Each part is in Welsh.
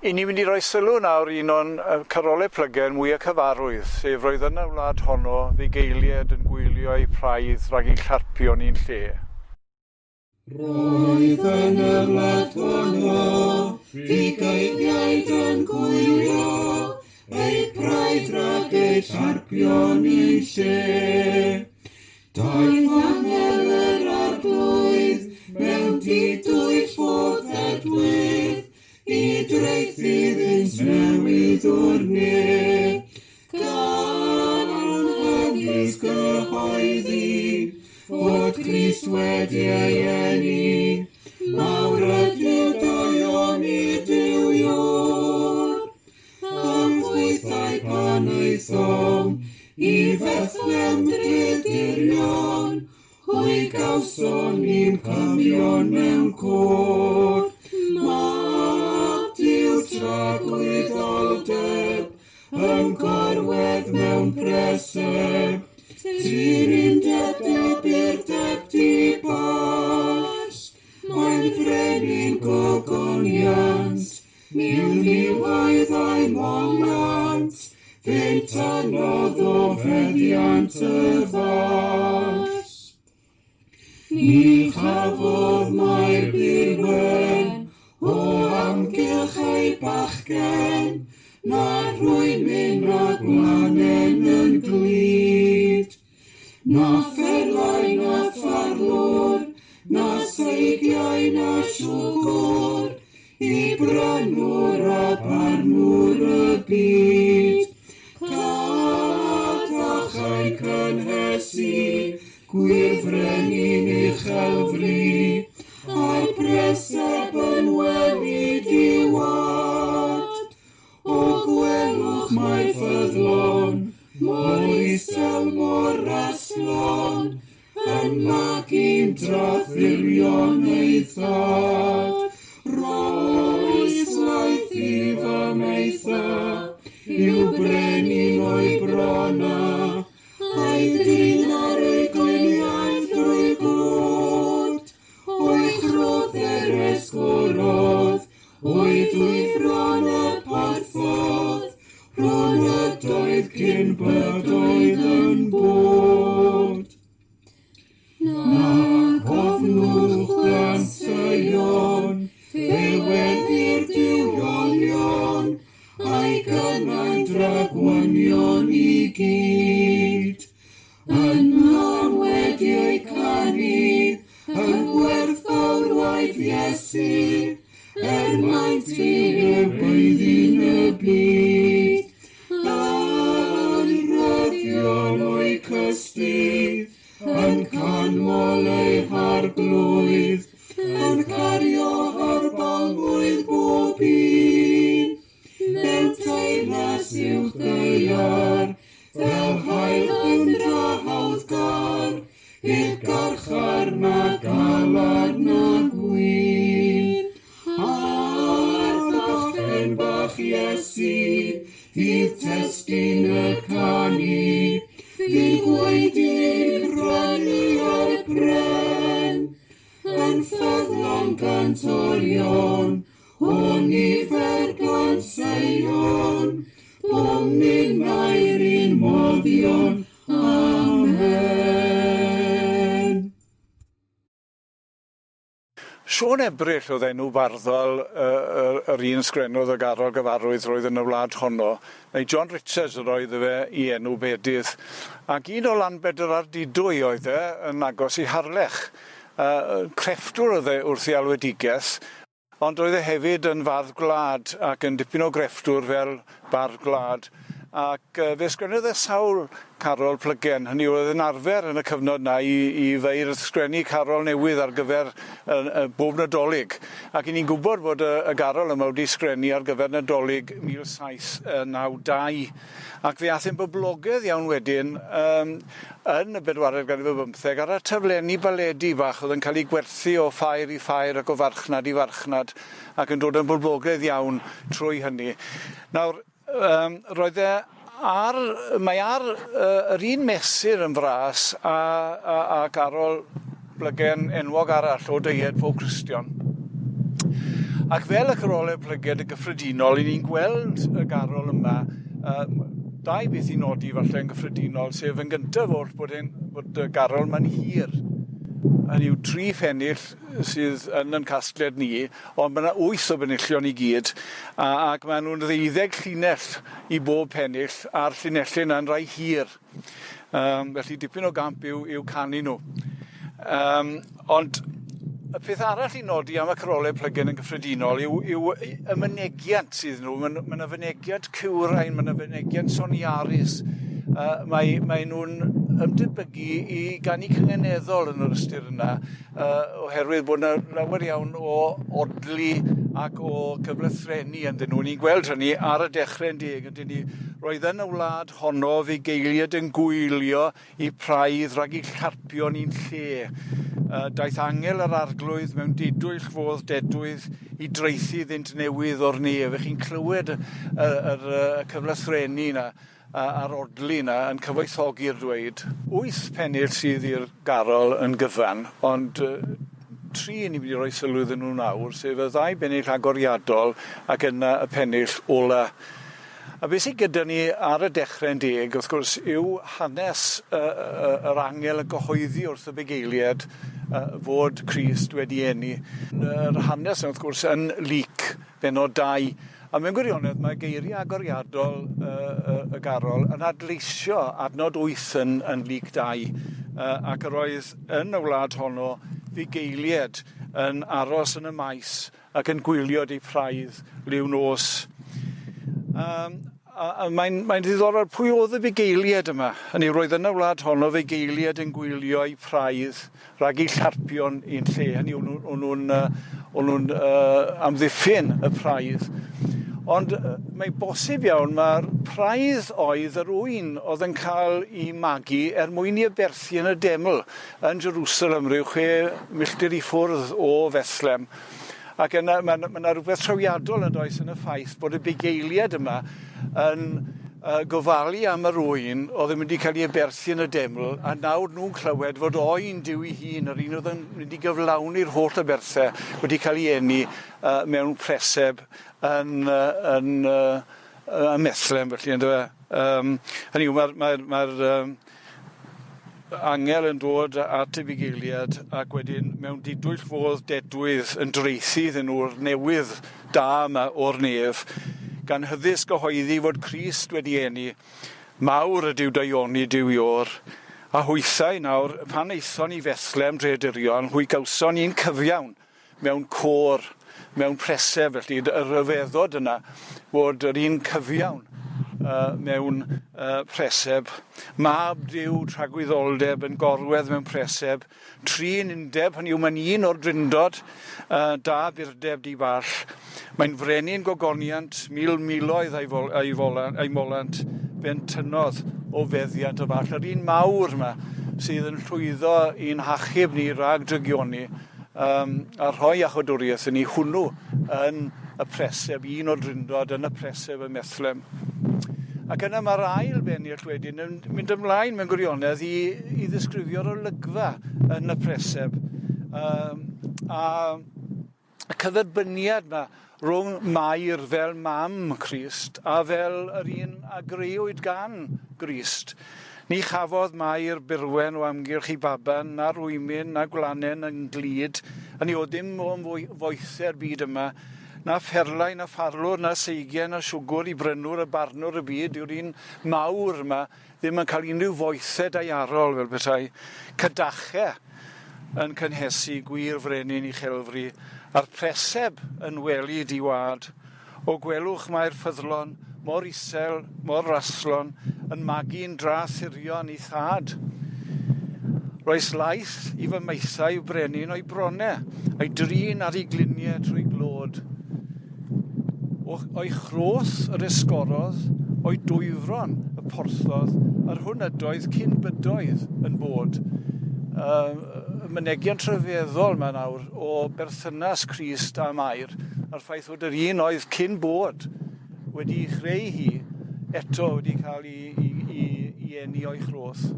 I ni'n mynd i roi sylw nawr i un o'n carolau plygen mwya cyfarwydd, sef Roedd yn y wlad honno fugeiliaid yn gwylio eu praidd rhag eu llarpio'n un lle. Roedd yn y wlad honno fugeiliaid yn gwylio eu praidd rhag eu llarpio'n un lle. Daeth angel yr Arglwydd mewn didwyll fodd ddedwydd i draethu iddynt newydd o'r ne. Gan anghofus gyhoeddi fod Crist wedi ei eni, mawr ydyw daioni Duw Iôr. Am hwythau pan aethom i Fethlem dre dirion, hwy gawson ni'n cymion mewn côr. Mab Duw tragwyddoldeb yn gorwedd mewn preseb, tir undeb deb i'r deb di-ball. Mae'n frenin gogoniant, Miw-miwoedd a'i moliant, fe'n tynnodd o feddiant y fall. Ni chafodd Mair Burwen o amgylch ei bachgen, na rhwymyn na gwlanen yn glyd. Na pherlau na pharlwr, na seigiau na siwgr, i brynwr a barnwr y byd. Cadachau cynhesu, gwir frenin uchelfri, a'r preseb yn wely diwad. O gwelwch mae ffyddlon, mor isel, mor raslon, yn magu'n drathurion ei thad. Rhoes laeth i famaetha, i'w brenin o'i brona, a'i drin ar ei gliniau drwy glod. O'i chrodd er esgorodd, o'i dwyfron y porthodd, rhwng ydoedd cyn bydoedd yn bod. Nac ofnwch blant Seion, fe weddi'r duwiolion, a'i gynnau'n dragwynion i gyd. Yno'n wedi eu canu, yng ngwerthfawr waed Iesu, er maint i yw byddin y byd. Yn rhyddion o'u cystudd, yn canmol eu harglwydd, yn cario harbalmwydd bob un. Mewn teyrnas uwch gaear, fel haul yn drahawddgar, heb garchar na galar na gwin. A'r bachgen bach Iesu fydd testun y canu, fydd gwaedu'n rhannu ar bren, yn ffyddlon gantorion, O nifer blant Seion, bum ninnau'r un moddion. Amen. Siôn Ebrill o'dd enw barddol yy yr yr un sgrennodd y garol gyfarwydd roedd yn y wlad honno, neu John Richards yr oedd fe 'i enw bedydd. Ac un o Lanbedr Ardudwy oedd e, yn agos i Harlech. Yy crefftwr oedd e wrth 'i alwedigeth. Ond roedd e hefyd yn fardd gwlad ac yn dipyn o grefftwr fel bardd gwlad ac yy fe sgrennodd e sawl carol plygen, hynny yw oedd yn arfer yn y cyfnod 'na i i feirdd sgrennu carol newydd ar gyfer yy yy bob Nadolig ac 'yn ni'n gwbod bod y y garol yma wedi sgrennu ar gyfer Nadolig 1792 ac fe ath e'n boblogedd iawn wedyn yym yn y bedwaredd ganrif ar bymtheg ar y taflenni baledi bach o'dd yn ca'l 'u gwerthu o ffair i ffair ac o farchnad i farchnad ac yn dod yn boblogaidd iawn trwy hynny. Nawr yym roedd e ar mae ar yy yr un mesur yn fras a a a garol blygen enwog arall o deied pob Cristion. Ac fel y carolau plygain yn gyffredinol, 'y ni'n gweld y garol yma, dau beth i nodi falle yn gyffredinol, sef yn gyntaf oll bod, ein, bod y garol yma'n hir. Hynny yw, 3 phennill sydd yn yn casgliad ni, ond mae yna 8 o benillion i gyd, a, ac maen nhw'n ddeuddeg llinell i bob pennill, a'r llinellau yna'n rhai hir. Felly dipyn o gamp yw, yw canu nhw. Ond y peth arall i nodi am y carolau plygain yn gyffredinol yw, yw y mynegiant sydd nhw. Mae yna fynegiant cywrain, mae yna fynegiant soniarus. Mae, mae nhw'n ymdebygu i ganu cynganeddol yn yr ystyr yna, oherwydd bod yna lawer iawn o odli ac o gyflythrennu ynddyn nhw. Ni'n gweld hynny ar y dechrau'n deg, ydyn ni. Roedd yn y wlad honno fugeiliaid yn gwylio i praidd rhag eu llarpio'n un lle. Daeth angel yr Arglwydd mewn didwyll fodd dedwydd i draethu iddynt newydd o'r nef. Ych chi'n clywed y, y, yr, y cyflythrennu yna a'r odli yna yn cyfoethogi'r dweud. 8 pennill sydd i'r garol yn gyfan, ond 3 ni'n mynd i roi sylw iddyn nhw nawr, sef y ddau bennill agoriadol ac yna y pennill ola. A beth sydd gyda ni ar y dechrau'n deg, wrth gwrs, yw hanes yr angel yn gyhoeddi wrth y bugeiliaid fod Crist wedi eni. Yr hanes, wrth gwrs, yn Luc, bennod 2. A mewn gwirionedd, mae geiriau agoriadol y garol yn adleisio adnod 8 yn Luc 2, ac yr oedd yn y wlad honno fugeiliaid yn aros yn y maes ac yn gwylio di praidd liw nos. A mae'n mae ddiddorol pwy oedd y bugeiliaid yma. Hynny yw, roedd yn y wlad honno fugeiliaid yn gwylio eu praidd rhag eu llarpio'n un lle. Hynny yw, o'n nhw'n o'n nhw'n amddiffyn y praidd. Ond mae'n bosib iawn mae'r praidd oedd yr ŵyn oedd yn cael ei magu er mwyn i aberthu yn y deml yn Jerusalem, rhyw 6 milltir i ffwrdd o Fethlem. Ac yna mae yna rhywbeth trawiadol yn does yn y ffaith bod y bugeiliaid yma yn gofalu am yr ŵyn oedd yn mynd i cael ei aberthu yn y deml, a nawr nhw'n clywed fod oen Duw ei hun, yr un oedd yn mynd i gyflawni'r holl aberthau, wedi cael ei eni mewn preseb yn, yn, ym Methlehem, felly, yndyfe. Hynny yw, mae'r mae, mae angel yn dod at y bugeiliad ac wedyn mewn didwyll fodd dedwydd yn draethu iddyn nhw'r newydd da yma o'r nef, gan hyddysg gyhoeddi fod Crist wedi eni, mawr ydyw daioni Duw Iôr, a hwythau nawr, pan aethon i Fethlem dre dirion, hwy gawson un cyfiawn mewn côr, mewn preseb, felly y rhyfeddod yna fod yr un cyfiawn mewn preseb. Mab Duw tragwyddoldeb yn gorwedd mewn preseb, trin undeb, hynny yw mae'n un o'r drindod, da burdeb di ball. Mae'n frenin gogoniant, mil miloedd a'i, fol, a'i, folan, a'i molant, fe'n tynnodd o feddiant y fall. Yr un mawr yma sydd yn llwyddo i'n hachub ni rhag drygioni, a rhoi achodwriaeth i ni hwnnw yn y preseb, un o'r drindod yn y preseb ym Methlem. Ac yna mae'r ail bennill wedyn yn mynd ymlaen mewn gwirionedd i ddisgrifio'r olygfa yn y preseb. A y cyferbyniad yma rhwng Mair fel mam Crist a fel yr un a greuwyd gan Grist. Ni chafodd Mair burwen o amgylch ei baban, na rwymyn, na gwlanen yn glud, hynny yw, dim o foethau'r byd yma, na pherlau, na pharlwr, na seigiau, na siwgwr i brynwr a barnwr y byd, yw'r un mawr yma ddim yn cael unrhyw foethau daearol fel petai. Cadachau yn cynhesu gwir frenin uchelfri, a'r preseb yn wely di wad. O gwelwch mae'r ffyddlon, mor isel, mor raslon, yn magu'n dra thirion i thad. Roes laeth i fy maethau i'w brenin o'i brone, a'i drin ar ei gliniau trwy glod. O'i chroth yr esgorodd, o'i dwyfron y porthodd, yr hwn ydoedd cyn bydoedd yn bod. Mynegiant rhyfeddol yma nawr o berthynas Crist a Mair, a'r ffaith fod yr un oedd cyn bod wedi chreu hi eto wedi cael ei eni o'i chroth.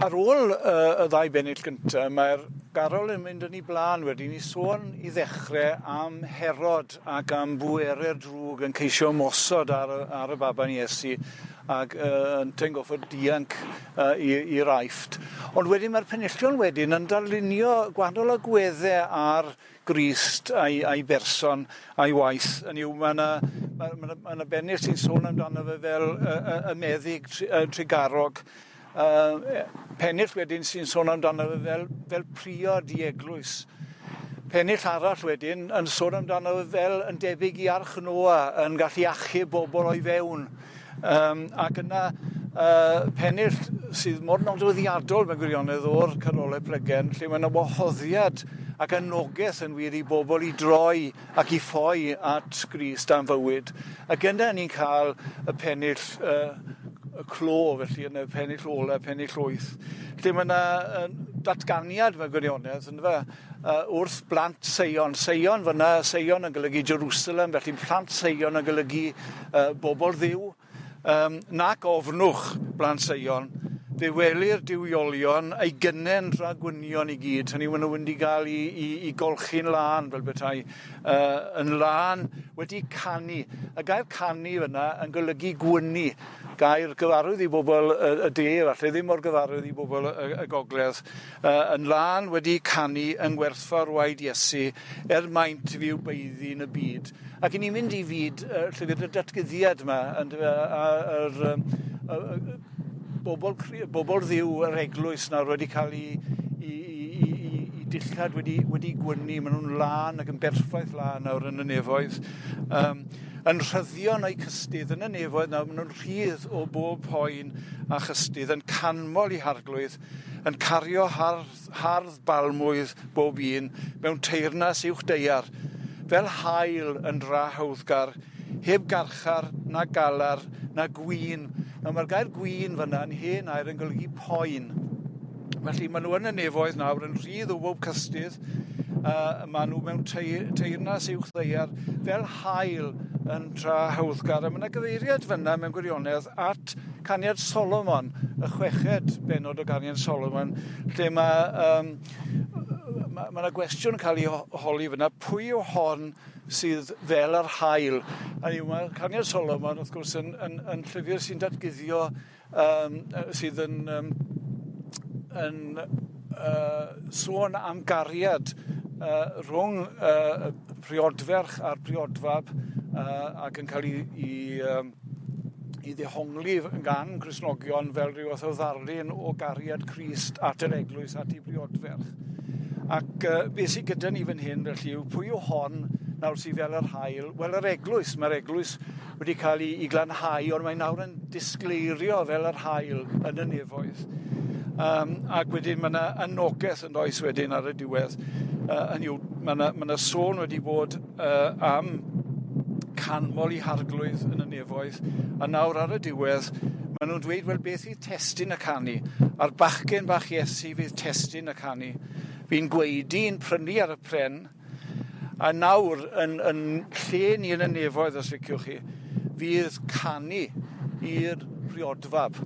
Ar ôl y ddau bennill gyntaf, mae'r garol yn mynd yn ei blaen wedyn i sôn i ddechrau am Herod ac am bwerau'r drwg yn ceisio ymosod ar, ar y baban Iesu ac yntau'n goffod dianc i'r Aifft. Ond wedyn mae'r penillion wedyn yn darlunio gwahanol agweddau ar Grist a'i, a'i berson a'i waith. Hynny yw, mae yna ma, ma, ma ma bennill sy'n sôn amdano fe fel y, y, y meddyg tri, trugarog. Pennill wedyn sy'n sôn amdano fe fel, fel priod i eglwys. Pennill arall wedyn yn sôn amdano fe fel yn debyg i Arch Noa, yn gallu achub bobl o'i fewn. Ac yna pennill sydd mor nodweddiadol mewn gwirionedd o'r Carolau Plygen, lle mae yna wahoddiad ac anogaeth yn wir i bobl i droi ac i ffoi at Grist am fywyd. Ac yna ni'n cael y pennill y clo, felly, yn y pennill ola, pennill 8, lle mae yna datganiad mewn gwirionedd, yn fe, wrth blant Seion. Seion fyna, Seion yn golygu Jerusalem, felly plant Seion yn golygu bobl Dduw. Nac ofnwch, blant Seion, fe welir duwiolion ei gynnen rhagwynion i gyd. Hynny yw, maen nhw wedi cael i, i, i golchi'n lân, fel petai, yn lân wedi canu. Y gair canu fyna yn golygu gwynu. Gair gyfarwydd i bobl y, y de, falle ddim mor gyfarwydd i bobl y, y gogledd. Yn lân wedi canu yng ngwerthfawr waed Iesu, er maint fyw baeddu yn y byd. Ac i ni'n mynd i fyd llyfr y datguddiad yma, yn, yr, y, bobl, bobl Dduw yr eglwys nawr wedi cael ei, i, i, i, i dillad wedi, wedi gwynu, maen nhw'n lân ac yn berffaith lân nawr yn y nefoedd. Yn rhyddion o'i cystudd yn y nefoedd nawr, maen nhw'n rhydd o bob poen a chystudd, yn canmol i harglwydd, yn cario hardd, hardd balmwydd bob un mewn teyrnas uwch daear, fel haul yn dra hawddgar, heb garchar na galar na gwin. Nawr mae'r gair gwin fyna yn hen air yn golygu poen. Felly maen nhw yn y nefoedd nawr yn rhydd o bob cystudd, maen nhw mewn teyrnas uwch ddaear fel haul yn tra hawddgar. A mae yna gyfeiriad fyna mewn gwirionedd at Caniad Solomon, y chweched bennod o Ganiad Solomon, lle mae, um, mae, mae yna gwestiwn yn cael ei holi fyna, pwy yw hon sydd fel yr haul? A yw, mae Caniad Solomon, wrth gwrs, yn, yn, yn llyfr sy'n datguddio, um, sydd yn, um, yn sôn am gariad rhwng y priodferch a'r priodfab ac yn cael ei, ei, um, ei ddehongli gan Gristnogion fel rhyw fath o ddarlun o gariad Crist at yr eglwys, at ei briodferch. Ac beth sydd gyda ni fan hyn felly yw pwy yw hon nawr sydd fel yr haul? Wel, yr eglwys. Mae'r eglwys wedi cael ei, ei glanhau, ond mae nawr yn disgleirio fel yr haul yn y nefoedd. Ac wedyn mae yna anogaeth yn does wedyn ar y diwedd. Hynny yw, mae yna, ma sôn wedi bod am canmol i harglwydd yn y nefoedd, a nawr ar y diwedd, maen nhw'n dweud, wel, beth fydd testun y canu? A'r bachgen bach Iesu fydd testun y canu. Fi'n gwaedu yn prynu ar y pren, a nawr yn, yn lle ni yn y nefoedd, os liciwch chi, fydd canu i'r briodfab,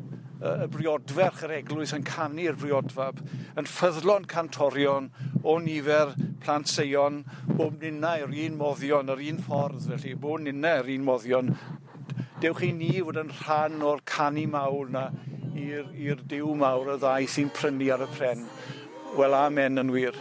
y briodferch yr eglwys yn canu i'r briodfab, yn ffyddlon cantorion o nifer plant Seion, bob ninnau yr un moddion, yr un ffordd, felly, bob ninnau yr un moddion. Dewch i ni fod yn rhan o'r canu mawr na i'r, i'r Duw mawr y ddaeth i'n prynu ar y pren. Wel, amen yn wir.